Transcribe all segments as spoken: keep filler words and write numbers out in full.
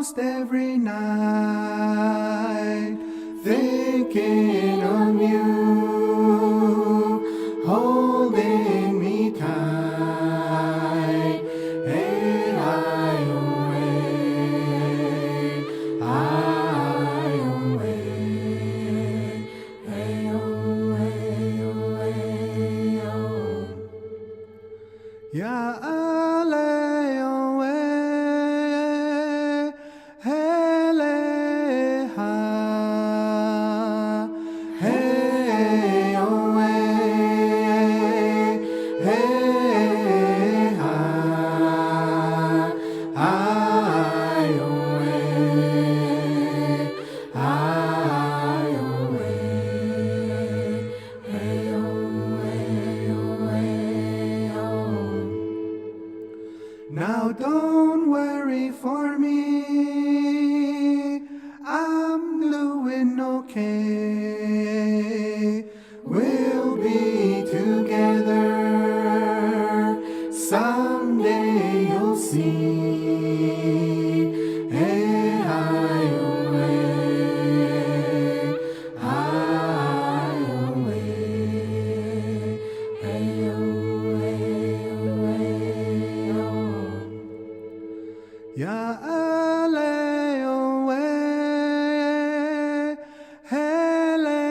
Almost every night, thinking of you, holding me tight. Hey, I away, I away, hey, away, away, oh. Ya ale away, hele ha, he away, he ha, ai away, ai away. Now don't worry for me, I'm doing okay. We'll be together, someday you'll see. Hey, ai away, ai away, ai away, ai away, oh. Ya ale away, hele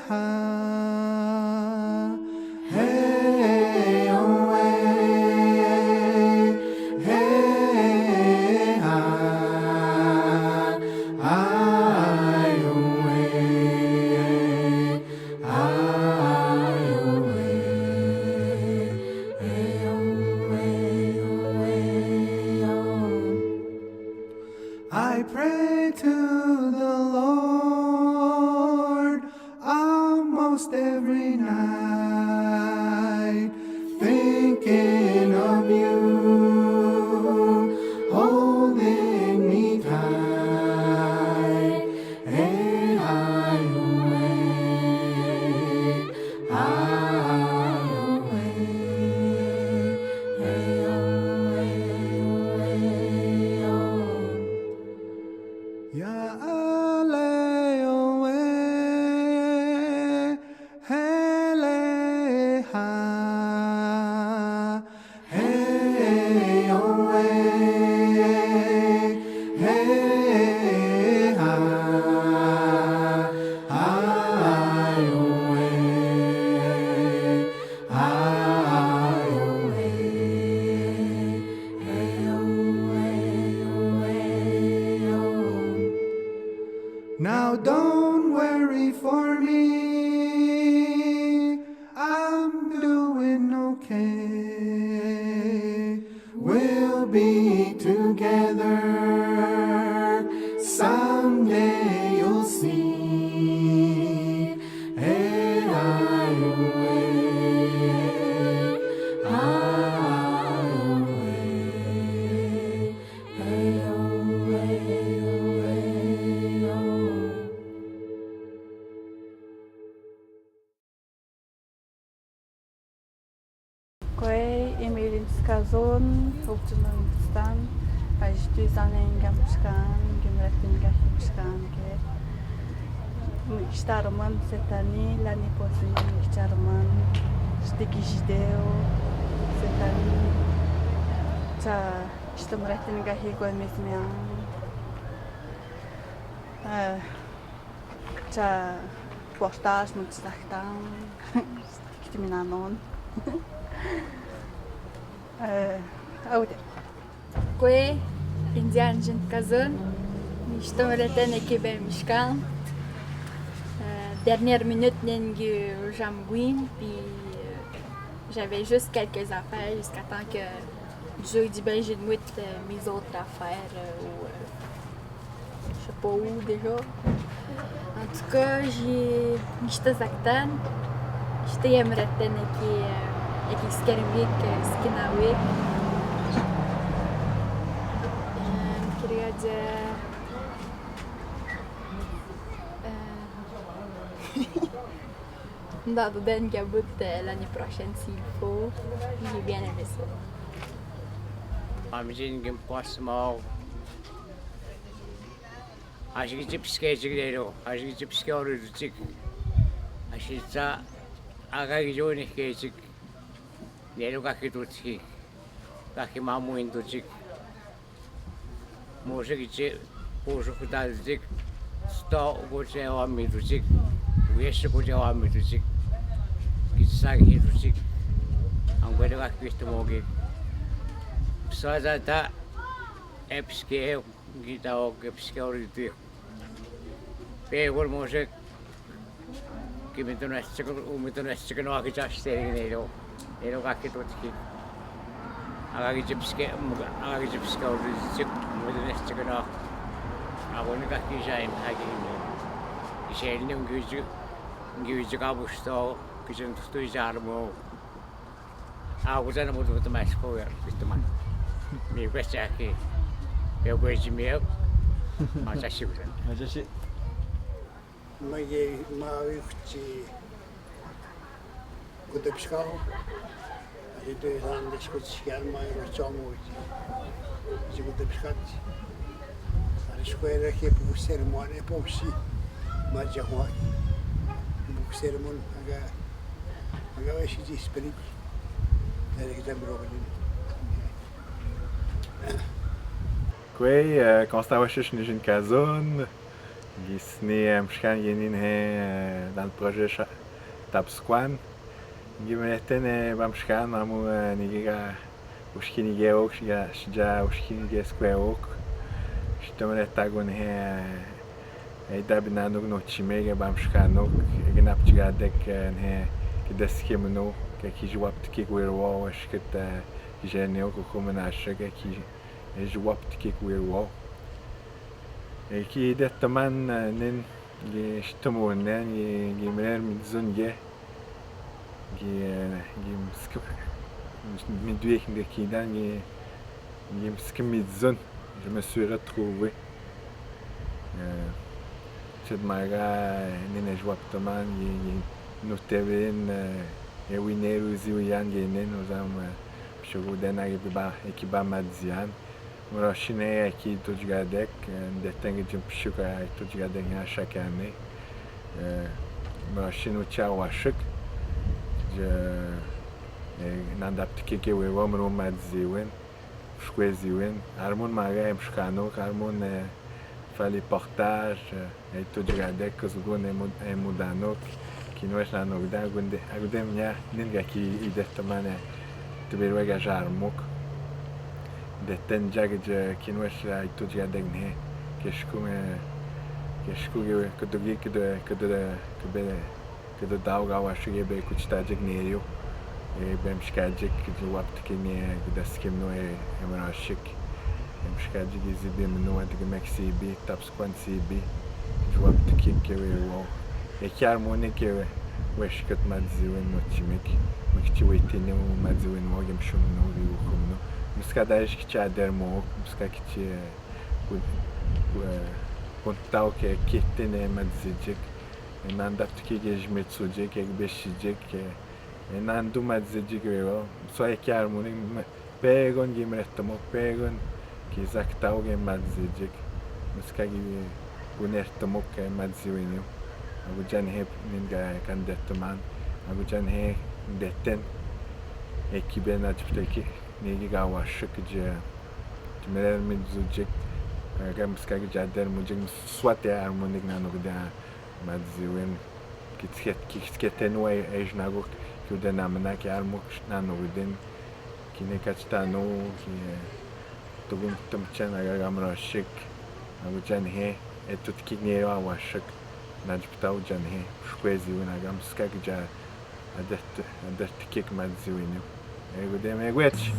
ha, he away, he ha, ai away, ai away, ai away, ai away, oh. I pray to the Lord almost every night, thinking of you, holding me tight. Hey, ai away, ai away, ai away, ai away, oh. Ya ale away, hele ha, he away, he ha, ai away, ai away, ai away, ai away, oh. Now don't worry for me, I'm doing okay. We'll be together, someday you'll see. Hey, ai away, ai away, ai away, ai away, oh. Kue, Emeline Skazon, Old Timor, Hindustan. Aji tuizan inga Mishkan, inga Maratin, inga Mishkan, ke. Mishtar man setani, lani posin mishtar man. Shtiki jideo setani. Cha, shtamaratin inga higo mesmean. Eh, Cha portas, muitos da que estão. Kiti minanon. Eh, aute. Kue, Indian gente kazan. Estou meretendo aqui bem Mishkan. Eh, dernière minute, nengi jam guin, puis, euh, j'avais juste quelques affaires jusqu'à temps que je dis ben j'ai de mes autres affaires, euh, ou, euh, je sais pas où déjà. En tout cas, j'ai, j'étais à Acton. J'étais à Mreten et qui, euh, et qui se carvait que ce qu'il avait. Euh, qui regarde, euh, euh, dans le dernier bout, euh, l'année prochaine, s'il faut. J'ai bien aimé ça. I'm Jin Gim Kwasmo. Ashi kiti pisikejik neno, ashi kiti pisikeoritotik. Ashi tsa aka kiti onihikejik. Neno kakitotikik, kakimamuinitotik. Moshe kiti, kosho kutatotik, sto koti ewamitotik, wieshi koti ewamitotik, kiti sa kihitotik. Anguene kakitotikik. Pso atata, e pisike, ngita o ke pisikeoritotik. Pe kol Moshe, ki mitona sik, u mitona sik no aki tsa sik neno. Neno kakitotikik. Aka kiti pisike, aka kiti pisikeoritotik, u mitona sik no. Ako ni kakisai, aki ni. Kisai ni ngiu tsi, ngiu tsi kapusto, kiti ntutu i tsi armo. Ako tsa na mutu mutu mai siko ya, kiti mai. Mi kwe saki. Pe kwe tsi mi ya. Ma tsa si kutsa. Ma tsa si. Ma ye, ma wi kuti. Kuti pisikao. Ashi tu i sande si kuti sikian ma wi kuti. Si kuti pisikati. Ashi kuere ke puku sermon e puku si. Ma tsa kuaki. Puku sermon aga. Aga wesi ti spirit. Ere kita bro kini. Kwe, eh, Constant Washushu ni Jinkazono. Ngi sini, eh, mshikana ngiini nhe, eh, dans le projet Sha-, Tabsquan. Ngi mnete ne ba mshikana amu, eh, nigi ka ushikini ge ok, shija, shija ushikini ge square ok. Shito mnete agu nhe, eh, e dabi nanu no timi ge ba mshikana ok, e gina ptigadek, eh, nhe, ki deskimnu, ke ki jiwaptiki kwirwo, washikita, eh, jene ok, kumna shike ki, e jiwaptiki kwirwo. E ki detaman, eh, nen, ngi shito mnen, ngi, ngi mrer midzun ge. Ngi, eh, ngi msk-, mi due ki nge kidan, ngi, ngi msk midzun. Je me suis retrouvé. Eh, sid maga, eh, nen e jiwaptaman, ngi, ngi nuteben, eh, e winer uzi wian ngi nen, uzam, eh, pshuku dena e ki ba, e ki ba madzian. Mroshin e aki ito jigadek, eh, ndetenge jim pshuka ito jigadek nya shakane. Eh, mroshin ucha washik. Je, eh, nandaptiki ke wewa mro madziwen, shkweziwen. Armun maga em shkano, armun, eh, fali portage, eh, Ito jigadek, kuzgun e mu-, e mudanuk, kinwesh nanuk da, agunde, agunde mnya, nin ga ki i detaman e, tibirwe ga jarmuk. Deten jag je, kinwesh ito jigadek nhe, keshku me, keshku ge, kudugi, kudu, kudu, kube, kudu dau ga washu ge be kuchtajik ne yo. E, be mshkajik, kudu waptiki ne, kudu skim no, e, e mrashik. E mshkajik izi be mno, e, digi mek si bi, taps Kwan si bi, jwaptiki ke we wo. E ki armoni ke we, weshket madziwen no timik. Mik ti we tini u madziwen wo, gem shum no, vi u kum no. Mska daish ki ti ader mo, mska ki ti, eh, kun, eh, kun tau ke ki tini madzijik. E nandaptiki ke jmetsujik, ke beshijik, ke, e nandu madzijik we wo. So e ki armoni, me, Pegon gi mrehtemok, pegon gi zaktau gi madzijik. Mska gi gunerhtemok gi madziwen yo. Agu jan hep nin ga kan detaman. Agu jan he deten. E ki ben atpteki. Ni gi ga washik je. Jmerer midzujik. Aga mska gi jader mujik. Swat e armonik nanuk da madziwen. Ki tsket, ki tsket e nu e, e jnago, ki u den amna, ki armuk nanuk den. Ki ne kachtano, ki, eh, tugun tumchen aga ga mrashik. Agu jan he, e tut ki ne yo awashik. Najptau jan he, shkwezi wen aga mska ki ja, adet, adet kik madziwen yo. E gu dem e gwech.